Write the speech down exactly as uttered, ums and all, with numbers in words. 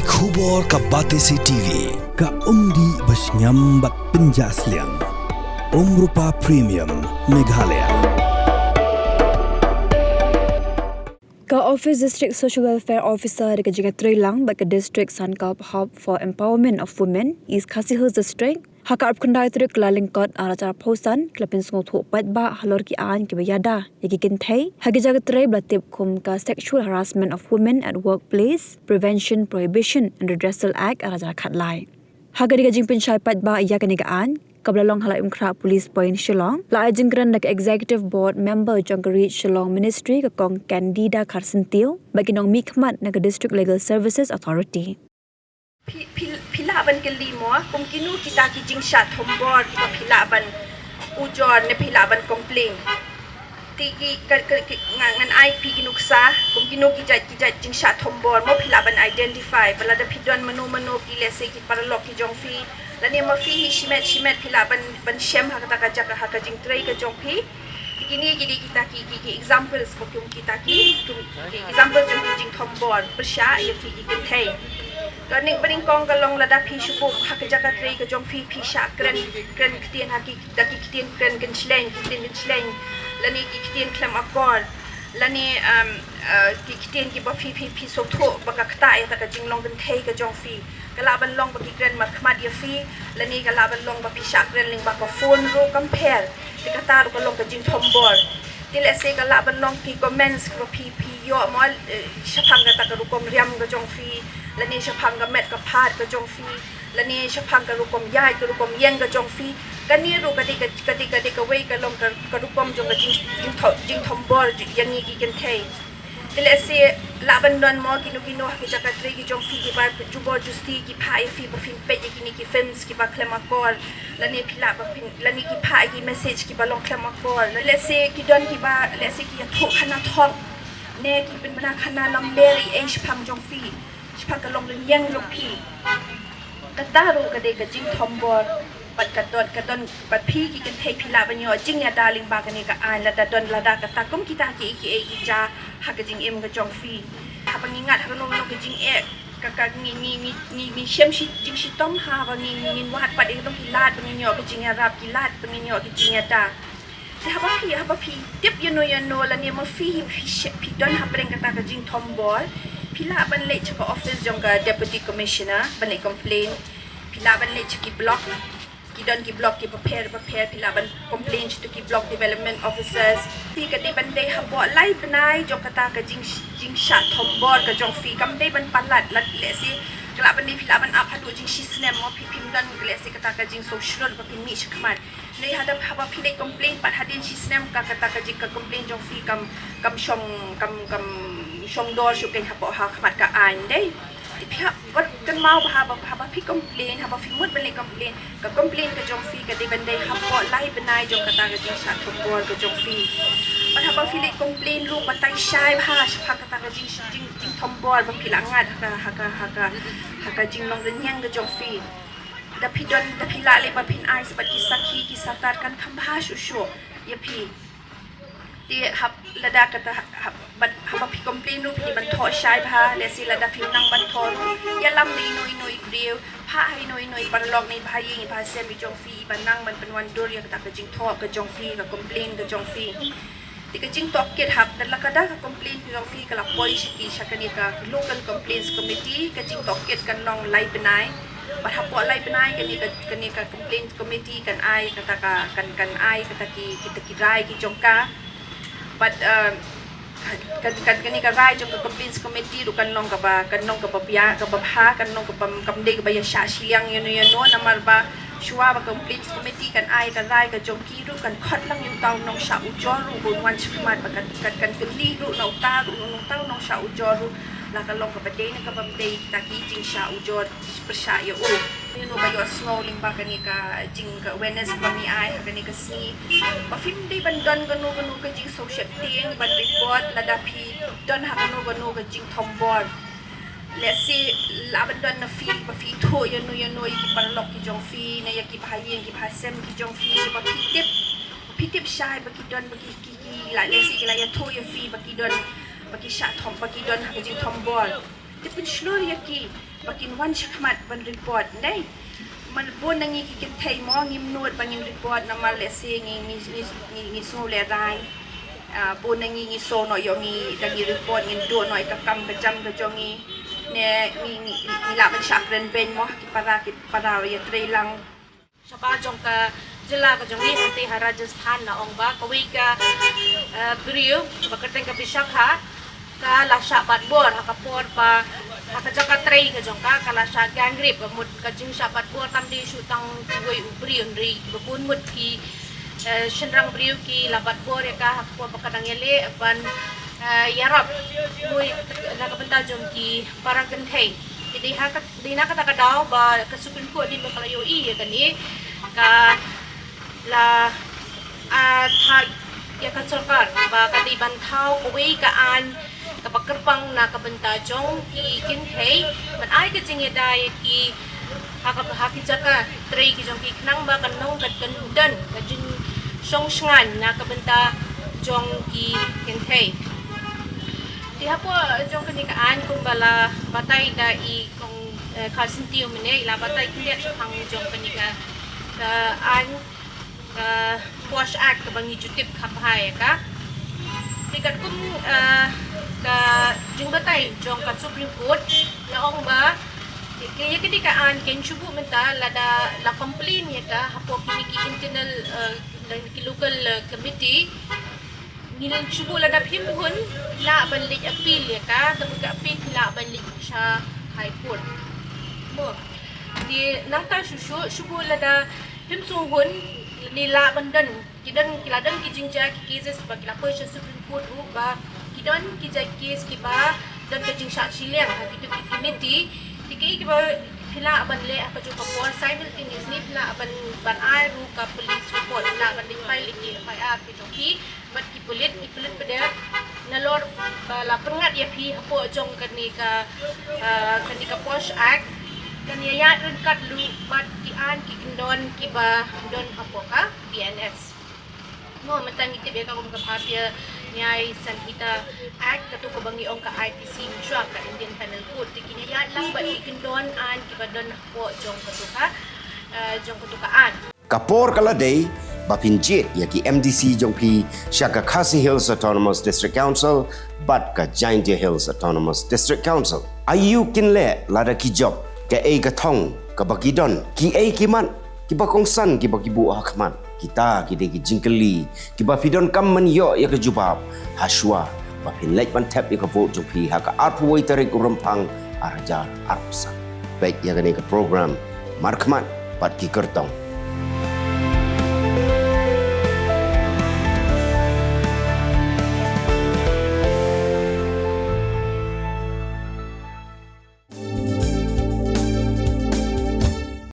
Khubor ka Batesi T V, ka umdih ba shngiam bad pynjah sliang. Umrupa Premium, Meghalaya. Ka Office District Social Welfare Officer da ka jingïatreilang bad ka District Sankalp Hub for Empowerment of Women, East Khasi Hills District, ha ka arphew khyndai tarik Kyllalyngkot arhajar arphew san, ki la pynsngewthuh paidbah halor ki aiñ kiba ïada ïa ki kynthei ha ki jaka trei ba la tip kum ka Sexual Harassment of Women at Workplace Prevention, Prohibition and Redressal Act arhajar khatlai. Ha kane ka jingpynshai paidbah ïa kane ka aiñ, kaba la long ha Laitumkhrah Police Point Shillong, la ai jingkren da ka Executive Board Member jong ka Ri Shillong Ministry, ka Kong Candida Kharsyntiew, bad ki nongmihkhmat na ka District Legal Services Authority. Phi, phi, phi lah ban kylli mo, kum kino kita ki jingshah thombor kiba phi lah ban ujor ne phi lah ban complain. Te ki, ka, ka, ki, nga, ngan ai phi ki nuksa, kum kino ki jait, ki jait jingshah thombor mo phi lah ban identify, ba lada phi don mano mano ki, let's say, ki paralok ki jong phi, lane ma phi hi shimet shimet phi lah ban, ban shem ha kata ka jaka, ha ka jingtrei ka jong phi. Te kine ki dei kita ki, ki, ki examples, ba kum kita ki, kum ki examples jong ki jingthombor pyrshah ïa phi ki kynthei. Ka nyngkong ba nyngkong ka long lada phi shu bum ha ka jaka trei ka jong phi, phi shah kren, kren ktien ha ki, da ki ktien kren kynshleng, ki ktien kynshleng, lane ki ktien khlem akor, lane, um, uh, ki ktien kiba phi, phi, phi sngewthuh ba ka ktah ïa kata ka jinglong kynthei ka jong phi. Ka lah ban long ba ki kren markhmat ïa phi, lane ka lah ban long ba phi shah kren lyngba ka phone ruh kam pher. Te kata ruh ka long ka jingthombor. Te lehse ka lah ban long ki comments kiba phi, phi ïoh mo, eh, shaphang kata ka rukom riam ka jong phi, lane shaphang ka met ka phad ka jong phi, lane shaphang ka rukom ïaid, ka rukom ïeng ka jong phi. Kane ruh ka dei ka, ka dei, ka dei kawei ka long ka, ka rukom jong ka jing, jingtho-, jingthombor ïa ngi ki kynthei. Te lehse lah ban don mo kino kino ha ki jaka trei ki jong phi kiba jubor justi ki phah ïa phi ba phin peit ïa kine ki films kiba khlem akor, lane phi lah ba phin, lane ki phah ïa ki message kiba long khlem akor. Lehse ki don kiba, lehse ki ïathuh khana thok, ne ki pynbna khana lamler ei ei shaphang jong phi, shaphang ka longrynïeng jong phi. Kata ruh ka dei ka jingthombor. Bad ka don, ka don, bad phi ki kynthei phi lah ban ïoh jingïada lyngba kane ka aiñ lada don, lada kata kum kita kiei kiei ki jia ha ka jingim ka jong phi. Haba ngi ngat ha kano kano ka jingeh, ka, ka ngi, ngi, ngi, ngi, ngi shem shi, jingshitom ha, haba ngi, ngi, ngin wad pat ïa kito ki lad ba ngin ïoh ka jingïarap, ki lad ba ngin ïoh ka jingïada. Te haba phi, haba phi tip ïano ïano lane ma phi, phi shem, phi don hapdeng kata ka jingthombor, phi lah ban leit sha ka office jong ka Deputy Commissioner ban leit complain. Phi lah ban leit sha ki block. Ki don ki block kiba pher bapher, phi lah ban complain sha ki block development officers. Te ka dei ban dei hapoh lai bnai jong kata ka jing, jingshah thombor ka jong phi, kam dei ban palat. Lad, lehse ka lah ban dei phi lah ban ap haduh jingshisnem mo, phi phim don, lehse kata ka jingsngewshlur ba phin mih shakhmat. Hynrei haba, haba phi leit complain pat hadien shisnem, ka kata ka jing, ka complain jong phi kam, kam shong, kam, kam shong dor shuh keiñ hapoh, ha khmat ka aiñ, dei. Te phi hap ban kynmaw ba haba, haba phi complain, haba phi mut ban leit complain, ka complain ka jong phi ka dei ban dei hapoh lai bnai jong kata ka jingshah thombor ka jong phi. Bad haba phi leit complain ruh, batai shai bha shaphang kata ka jing, jing, jingthombor ba phi la ngat ha ka, ha ka, ha ka, ha ka jinglong rynïeng ka jong phi. Da phi don, da phi lah leh ba phin ai sa bad ki sakhi, ki sattar kan kham bha shuh shuh ïa phi. Te hap, lada kata hap, hap, bad haba phi complain ruh phi dei ban thoh shai bha, lehse lada phim nang ban thoh ruh, ïalam da ino ino i briew, phah ha ino ino i paralok ne i bahaïing i bahasem i jong phi iba nang ban pynwandur ïa kata ka jingthoh ka jong phi, ka complain ka jong phi. Te ka jingtohkit hap, da la ka da ka complain ka jong phi ka la poi sha ki, sha kane ka Local Complaints Committee, ka jingtohkit kan long lai bnai. Bad hapoh lai bnai kane ka, kane ka Complaints Committee kan ai kata ka, kan, kan ai kata ki, kita ki rai ki jong ka. Bad, um, kan, kan, kane ka rai jong ka Complaints Committee ruh kan long kaba, kan long kaba bia, kaba bha, kan long kaba, kam dei kaba ïa shah shiliang ïano ïano, namar ba shuwa ba Complaints Committee kan ai ka rai ka jong ki ruh, kan khot lang ïa uta u nongshah ujor ruh ba un wan shakhmat, ba kan, kan, kan kylli ruh na uta ruh, na uta u nongshah ujor ruh, la ka long kaba dei ne kaba ym dei, kita ki jingshah ujor pyrshah ïa u. Ïano ba ïohsngew lyngba kane ka jing, ka awareness ba ngi ai ha kane ka sngi, ba phim dei ban don kano kano ka jingsngewsheptieng ban report lada phi don ha kano kano ka jingthombor. Lehse lah ban don na phi ba phi ithuh ïano ïano ïa ki paralok ki jong phi ne ïa ki bahaïing ki bahasem ki jong phi ba phi tip, ba phi tip shai ba ki don, ba ki, ki, ki la, lehse ki la ïathuh ïa phi ba ki don, ba ki shah thom, ba ki don ha ka jingthombor. Te pynshlur ïa ki ba kin wan shakhmat ban report, dei. Man bun na ngi ki kynthei mo ngim nud ba ngin report namar lehse ngi ngi ngi ngi, ngi sngew lehrain. Ah, bun na ngi ngi sngew noh ïoh ngi da ngi report ngin duh noh ïa ka kam ka jam ka jong ngi. Ne ngi ngi, ngi lah ban shah kren beiñ mo ha ki para ki para ïatrei lang. Shabar jong ka jylla ka jong ngi hangtei ha Rajasthan la ong ba kawei ka, eh, briew ba kyrteng ka Vishakha ka la shah bat bor ha ka por ba ha ka jaka trei ka jong ka, ka la shah gang rape. Ba mut ka jingshah bat bor kam dei shu tang uwei u briew, hynrei ba bun mut ki, eh, shynrang briew ki la bat bor ïa ka ha ka por ba ka dang ïaleh ban, eh, ïarap mui na ka bynta jong ki para kynthei. Te dei ha ka, dei na kata ka daw ba ka Supreme Court dei ba ka la ïohi ïa kane, ka la, ah, thait ïa ka sorkar ba ka dei ban thaw kawei ka aiñ kaba kyrpang na ka bynta jong ki kynthei ban ai ka jingïada ïa ki ha ka, ha ki jaka trei ki jong ki khnang ba kan long ka, kan don ka jingshong shngaiñ na ka bynta jong ki kynthei. Te hapoh jong kane ka aiñ kumba la batai da i kong, eh, Kharsyntiew mynne, i la batai khyndiat shaphang jong kane ka, ka aiñ, ka POSH Act kaba ngi ju tip kham bha ïa ka. Te katkum, eh, ka jingbatai jong ka Supreme Court la ong ba ïa kane ka aiñ kan shu buh mynta lada la complain ïa ka hapoh kine ki internal, eh, ki local, eh, committee. Ngi la shu buh lada phim hun lah ban leit appeal ïa ka, te ka appeal lah ban leit sha High Court. Mo. Te nangta shuh shuh shu buh lada phim sngewhun, ngi lah ban don, ki don, ki la don ki jingjia ki cases ba ki la poi sha Supreme Court ruh ba ki don ki jait case kiba don ka jingshah shiliang ha kito ki committee. Te kiei kiba phi lah ban leh ha kajuh ka por, simultaneously phi lah ban, ban ai ruh ka police report, phi lah ban leit file ïa ki F I R ki jong phi bad ki pulit, ki pulit pat de nalor ba la pynngat ïa phi hapoh jong kane ka, ah, kane ka POSH Act, kan ïaid ryngkat ruh bad ki aiñ ki kyndon kiba don hapoh ka B N S. Mo, mynta ngi tip ïa ka kum ka Bharatiya Nyay Sanhita Act, kato kaba ngi ong ka I P C mynshuwa, ka Indian Penal Code. Te kin ïaid lang bad ki kyndon aiñ kiba don hapoh jong kato ka, ah, jong kato ka aiñ. Ka por ka la dei ba phin jied ïa ki M D C jong phi sha ka Khasi Hills Autonomous District Council bad ka Jaintia Hills Autonomous District Council. Aïu kin leh lada ki jop, kaei ka thong kaba ki don, kiei ki mat kiba kongsan kiba ki buh ha khmat? Kita ki dei ki jingkylli kiba phi donkam ban ïoh ïa ka jubab ha shuwa ba phin leit ban thep ïa ka vote jong phi ha ka arphew wei tarik u Rymphang ar hajar arphew san. Peit ïa kane ka program markhmat bad ki kyrtong.